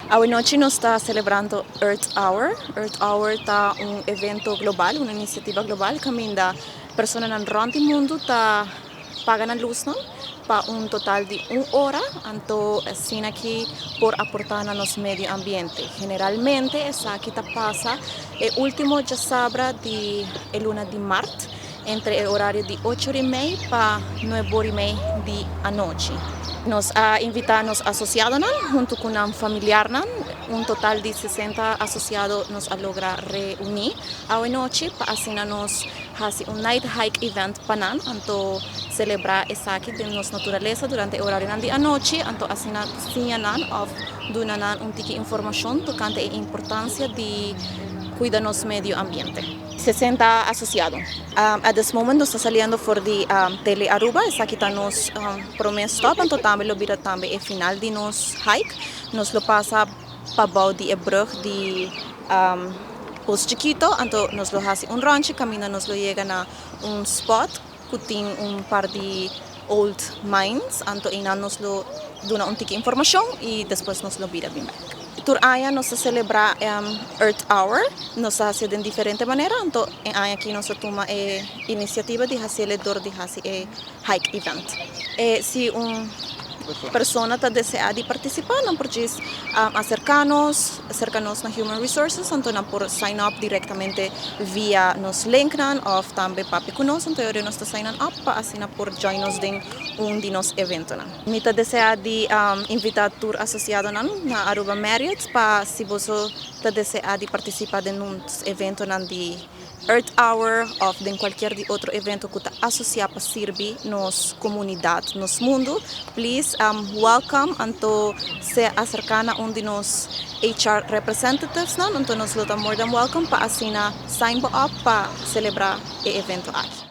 Anochi nos ta selebrando Earth Hour. Earth Hour ta un evento global, un inisiativa global kaminda personanan rònt mundu ta paga nan lusnan pa un total di un ora, anto asina aki por aportá na nos medio ambiente. Generalmente esaki ta pasa e último djasabra di luna di mart, entre e orario di 8:30 pa 9:30 di anochi. Nos a invitá nos asosiadonan huntu ku nan famianan, un total di 60 asosiado nos a logra reuní anochi pa asina nos hasi un night hike event pa nan, anto selebrá esaki den nos naturalesa durante e orario di anochi, anto asina siña nan òf duna nan un tiki informashon tokante e importansia di kuida nos medio ambiente. 60 asosiado. At this moment nos ta saliendo for di Tele Aruba, esaki ta nos promé stop, anto tambe lo bira tambe e final di nos hike. Nos lo pasa pa bou di e brug di Pos Chiquito, anto nos lo hasi un ròntje, kaminda nos lo yega na un spot ku tin un par di old mines, anto einan nos lo duna un tiki informashon i despues nos lo bira bin bèk. Tur aña nos ta selebrá Earth Hour, nos ta hasi di diferente manera, anto e aña aki nos a tuma e inisiativa di hasi dor di hasi e hike event. Si un persona ta deseá di partisipá, nan por aserká nos na Human Resources, anto nan por sign up direktamente via nos link nan, òf tambe papia ku nos, anto nos ta sign up pa asina por join nos den un di nos eventonan. Mi ta deseá di invitá tur asosiadonan na Aruba Marriott pa si bo ta deseá di partisipá den un eventonan di Earth Hour òf den kualke di otro evento ku ta asosiá pa sirbi nos komunidat, nos mundu, please welcome, anto sea aserká na un di nos HR representatives nan, anto nos lo ta more than welcome pa asina sign up pa selebrá e evento aki.